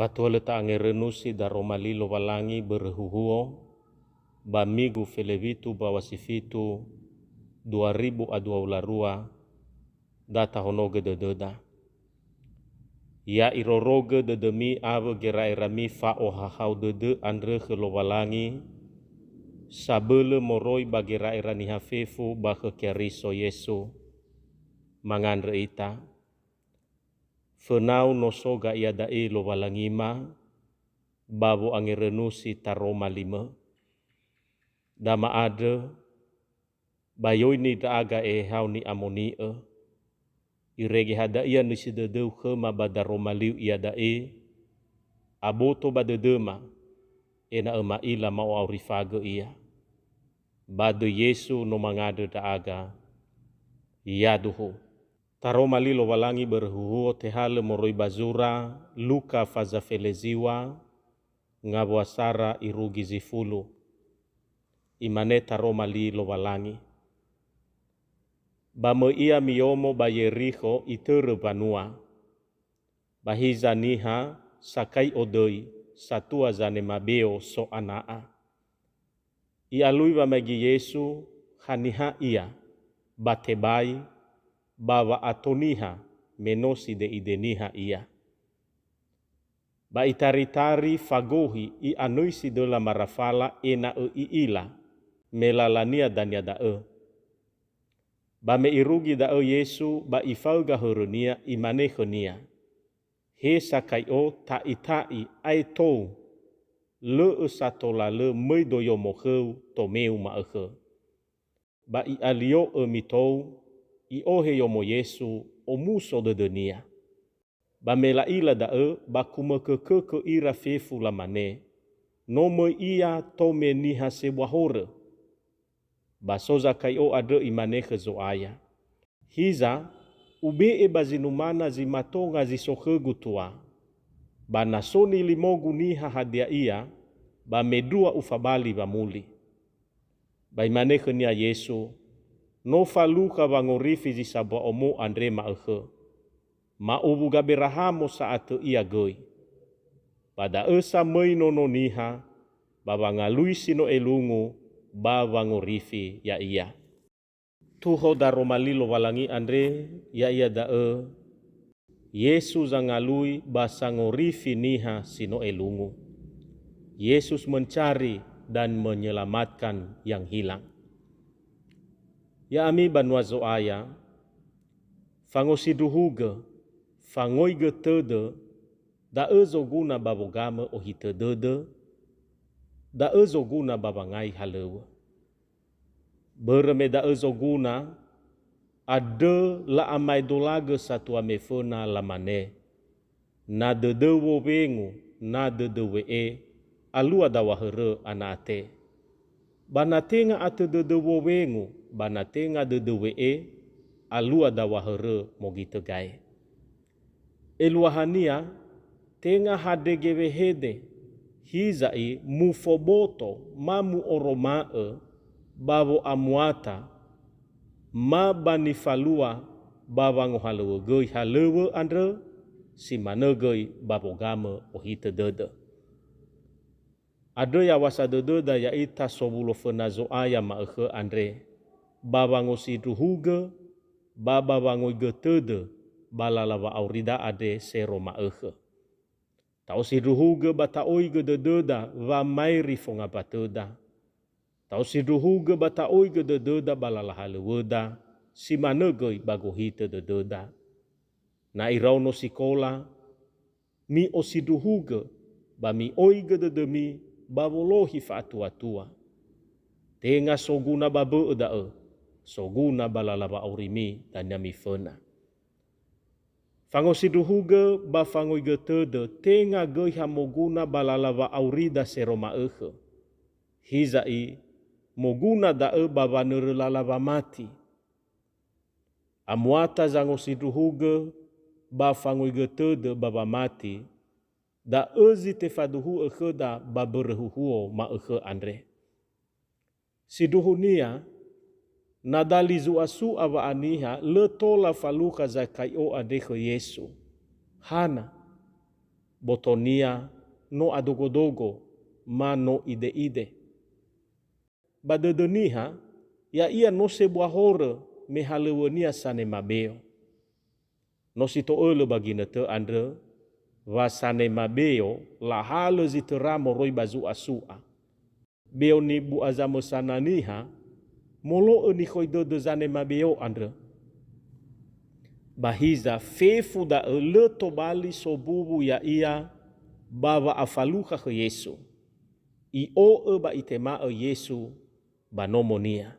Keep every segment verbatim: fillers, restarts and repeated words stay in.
Fatua lö ta'angerönusi daroma li Lowalangi börö huhuo, ba migu felewitu bawa si fitu, dua ribu a dua wulu a rua, da tahonogö dödöda. Ya irorogö dödömi awö gera'erami fa'ohahau dödö andrö khö Lowalangi, sabölö moroi ba gera'era niha fefu ba khö Keriso Yesu. Mangandrö ita. Fönau no so ga iada'e Lowalangima ba wo'angerönusi taroma limö. Da ma'andrö, ba yoini ndra'aga ehao ni'amoni'ö, irege hadia nösi dödöu khöma ba daroma liu iada'e, aboto ba dödöma, ena'ö ma'ila ma'o'aurifagö ia. Ba döi Yesu no mangandrö ndra'aga. Yaduhu. Taroma li Lowalangi börö huhuo tehalö moroi ba zura Luka faza feleziwa, ngawua sara irugi zi fulu. Imane taroma li Lowalangi. Ba möi ia miyomo ba Yerikho itörö mbanua. Ba hiza niha Sakai'o döi, satua zanema beo so'ana'a. I'alui wamaigi Yesu, haniha ia, ba tebai, ba wa'ato niha, me no side'ide niha ia. Ba itaritari fagohi i'anõisi döla marafala ena'ö i'ila, me lalania dania da'ö. Ba me irugi da'ö Yesu ba ifaöga hörönia, imane khönia, "He Sakai'o, ta'ita'i, aetou, lö'ö sa tola lö möido yomo khöu tomeu ma'ökhö." Ba i'alio'ö mitou, i'ohe yomo Yesu, omuso dödönia. Ba me la'ila da'ö, ba kumökökökö ira fefu lamane, "No möi ia tome niha sebua horö." Ba so Zakai'o andrö imane khö Zo'aya, "Hiza, ube'e ba zinumana zi matonga zi so khögu tua. Ba na so nilimogu niha hadia ia, ba mendrua ufabali wamuli." Ba imane khönia Yesu, "No falukha wangorifi zi sambua omo andre ma'ökhö. Ma'uwu Gaberahamo sa'atö ia göi. Ba da'ö sa möi Nono Niha, ba wangalui si no elungu, ba wangorifi ya'ia." Tuho daroma li Lowalangi andre, ya'ia da'ö Yesu zangalui ba sangorifi niha si no elungu. Yesus mencari dan menyelamatkan yang hilang. Ya'ami banua Zo'aya, fangosindruhugö, fangoigö tödö, da'ö zoguna ba wogamö ohitö dödö, da'ö zoguna ba wangai halöŵö. Börö me da'ö zoguna, andrö la'amaedolagö satua meföna lamane, "Na dödöu wowengu, na dödöu we'e, alua dawahörö ana'ate. Ba na tenga atö dödöu wowengu, ba na tenga dödöu we'e, alua dawahörö mogitö gae." Eluahania, tenga handrege wehede, hiza'i mufoboto ma mu'oroma'ö ba wo'amuata, ma ba nifalua ba wangohalöŵö göi halöŵö andrö, si manö göi ba wogamö ohitö dödö. Andrö yaw̃asa dödöda ya'ita sowulo föna Zo'aya ma'ökhö andre, ba wangosindruhugö, ba ba wangoigö tödö ba lala wa'aurida andre sero ma'ökhö. Ta'osindruhugö ba ta'oigö dödöda wamaeri fongambatöda. Ta'osindruhugö ba ta'oigö dödöda ba lala halöŵöda, si manö göi ba gohitö dödöda. Na iraono sikola, mi'osindruhugö ba mi'oigö dödömi ba wolohi fa'atuatua. Tenga soguna ba bö'ö da'ö, soguna ba lala wa'aurimi dania miföna. Fangosindruhugö ba fangoigö tödö tenga göi ha moguna ba lala wa'aurida sero ma'ökhö. Hiza'i, moguna da'ö ba wanörö lala wamati. Amuata zangosindruhugö ba fangoigö tödö ba wamati, da'ö zi tefaduhu'ö khöda ba mbörö huhuo ma'ökhö andre. Sindruhunia, na dali zu'asu'a wa'aniha, lö tola falukha Zakai'o andre khö Yesu. Hana? Botonia no adogodogo ma no ide'ide. Ba dödö niha, ya'ia no sebua horö me halöŵönia sanema beo. No si to'ölö ba ginötö andrö, wa sanema beo lahalö zi töra moroi ba zu'asu'a. Beo nibu'a zamösana niha, molo'ö nikhoi dödö zanema beo andrö. Ba hiza fefu da'ö lö tobali sobuwu ya'ia ba wa'afalukha khö Yesu. I'o'ö ba itema'ö Yesu ba nomonia.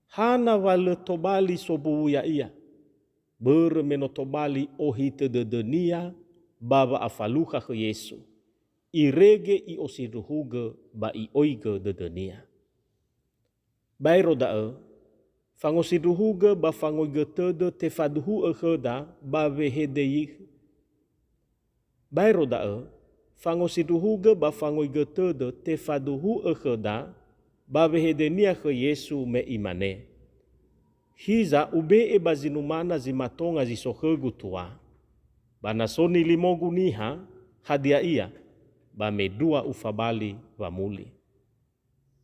Hana wa lö tobali sobuwu ya'ia? Börö me no tobali ohitö dödönia ba wa'afalukha khö Yesu. Irege i'osindruhugö ba i'oigö dödönia. Baero da'ö, fangosindruhugö ba fangoigö tödö tefaduhu'ö khöda ba wehede yi-, Baero da'ö, fangosindruhugö ba fangoigö tödö tefaduhu'ö khöda ba wehedenia khö Yesu me imane, "Hiza ube'e ba zinumana zi matonga zi so khögu tua. Ba na so nilimogu niha, hadia ia, ba me dua ufabali wamuli."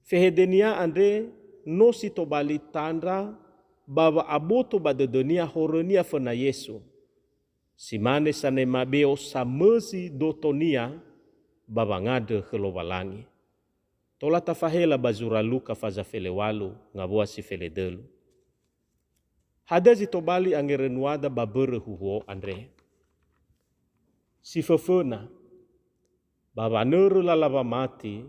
Fehedenia andre no si tobali tandra ba wa'aboto ba dödönia horönia föna Yesu. Si mane sanema beo samözi dotonia ba wangandrö khö Lowalangi. Tola tafahela ba zura Luka faza felewalu ngawua si feledölu. Hadia zi tobali angerönuada ba mbörö huhuo andre? Si föföna, ba wanörö lala wamati,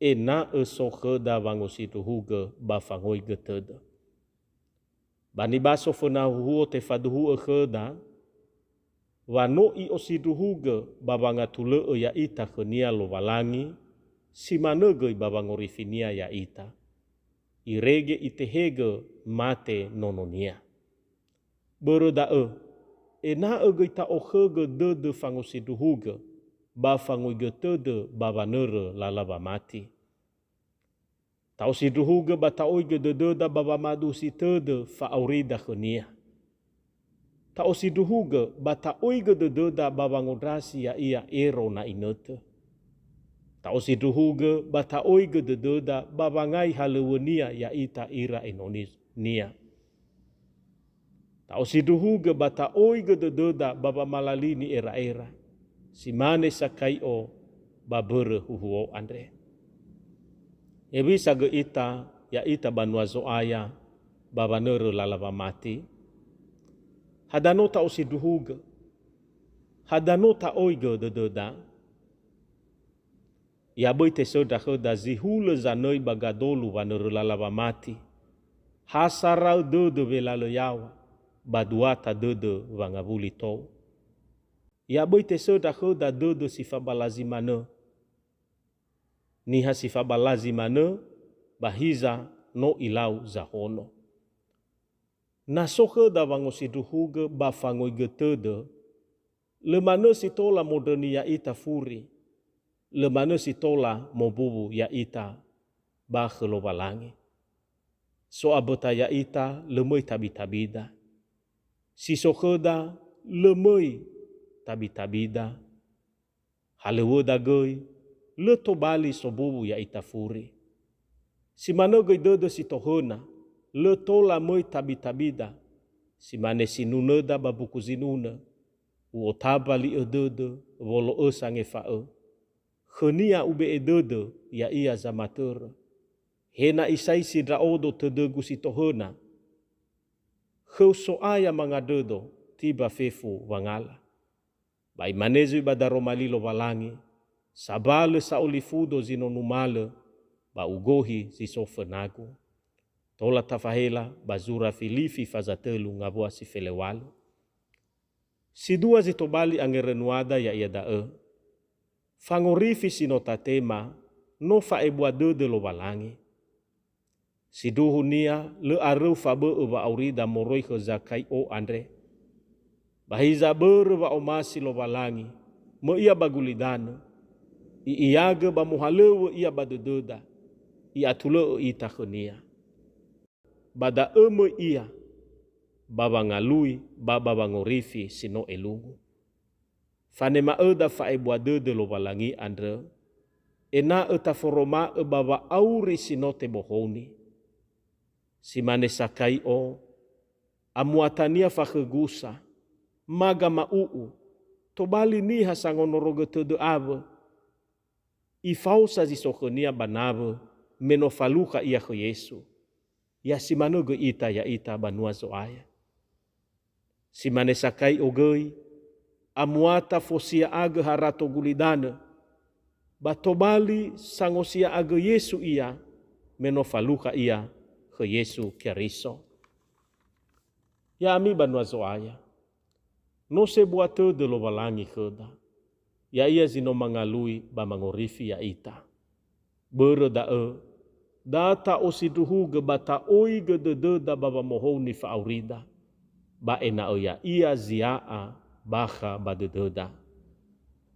ena'ö so khöda wangosindruhugö ba fangoigö tödö. Ba nibaso föna huhuo tefaduhu'ö khöda, wa no i'osindruhugö ba wangatulö'ö ya'ita khönia Lowalangi, si manö göi ba wangorifinia ya'ita. Irege itehegö mate nononia. Börö da'ö, ena'ö göi ta'okhögö dödö fangosindruhugö ba fangoigö tödö ba wanörö lala wamati. Ta'osindruhugö ba ta'oigö dödöda ba wamadusi tödö fa'aurida khönia. Ta'osindruhugö ba ta'oigö dödöda ba wangondrasi ya'ia ero na inötö. Ta'osindruhugö ba ta'oigö dödöda ba wangai halöŵönia ya'ita ira enoninia. Ta'osindruhugö ba ta'oigö dödöda ba wamalalini era'era, si mane sakai'o ba mbörö huhuo andre. Hewisa göi ita, ya'ita banua Zo'aya, ba wanörö lala wamati? Hadia no ta'osindruhugö? Hadia no ta'oigö dödöda? Ya böi tesöndra khöda zi hulö zanöi ba gadolu wanörö lala wamati, ha saraö dödö welalö yaŵa, ba duata dödö wangawuli tou. Ya böi tesöndra khöda dödö si fabalazi manö. Niha si fabalazi manö, ba hiza no ilau zahono. Na so khöda wangosindruhugö ba fangoigö tödö, lö manö si tola mondröni ya'ita furi, lö manö si tola mobuwu ya'ita ba khö Lowalangi. So aböta ya'ita lö möi tabitabida. Si so khöda lö möi tabitabida. Halöŵöda göi, lö tobali sobuwu ya'ita furi. Si manö göi dödö si tohöna, lö tola möi tabitabida, si mane sinunöda ba mbuku zinunö, "U'otabali'ö dödö wolo'ö sangefa'ö. Khönia ube'e dödö, ya'ia zamatörö. He na isaisi ndra'odo tödögu si tohöna, khöu So'aya mangandrödo tiba fefu wangala." Ba imane zui ba daroma li Lowalangi, "Sabalö sa'olifudo zi no numalö, ba ugohi zi so fönagu." Tola tafahela ba zura Filifi faza tölu ngawua si felewalu. Si dua zi tobali angerönuada ya'ia da'ö, fangorifi si no tatema, no fa'ebua dödö Lowalangi. Sindruhunia lö aröu fabö'ö wa'aurida moroi khö Zakai'o andre. Ba hiza börö wa'omasi Lowalangi, möi ia ba gulidanö, i'iyagö ba mohalöŵö ia ba dödöda, i'atulö'ö ita khönia. Ba da'ö möi ia, ba wangalui ba ba wangorifi si no elungu. Fanema'öda fa'ebua dödö Lowalangi andrö, ena'ö taforoma'ö ba wa'auri si no tebohouni. Si mane Sakai'o, amuatania fakhögusa, ma gama'u'u, tobali niha sangonorogö tödö awö. Ifaosa zi so khönia ba nawö, me no falukha ia khö Yesu. Ya si manö göi ita ya'ita banua Zo'aya. Si mane Sakai'o göi, amuata fosia'agö harato gulidanö, ba tobali sangosia'agö Yesu ia, me no falukha ia khö Yesu Keriso. Ya'ami banua Zo'aya, no sebua tödö Lowalangi khöda, ya'ia zi no mangalui ba mangorifi ya'ita. Börö da'ö, da ta'osindruhugö ba ta'oigö dödöda ba wamohou nifa'aurida, ba ena'ö ya'ia zia'a bakha ba dödöda.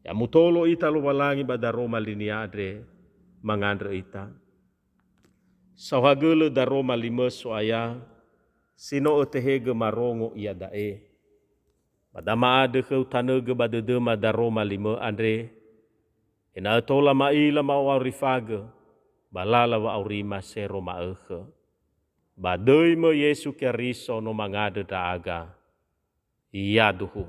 Ya mutolo ita Lowalangi ba daroma linia andre, mangandrö ita. Saohagölö daroma limö So'aya, si no ötehegö marongo iada'e. Ba da ma'andrö khöu tanögö ba dödöma daroma limö andre, ena'ö tola ma'ila ma'o'aurifagö, ba lala wa'aurima sero ma'ökhö. Ba döi-Mö Yesu Keriso no mangandrö ndra'aga. Yaduhu.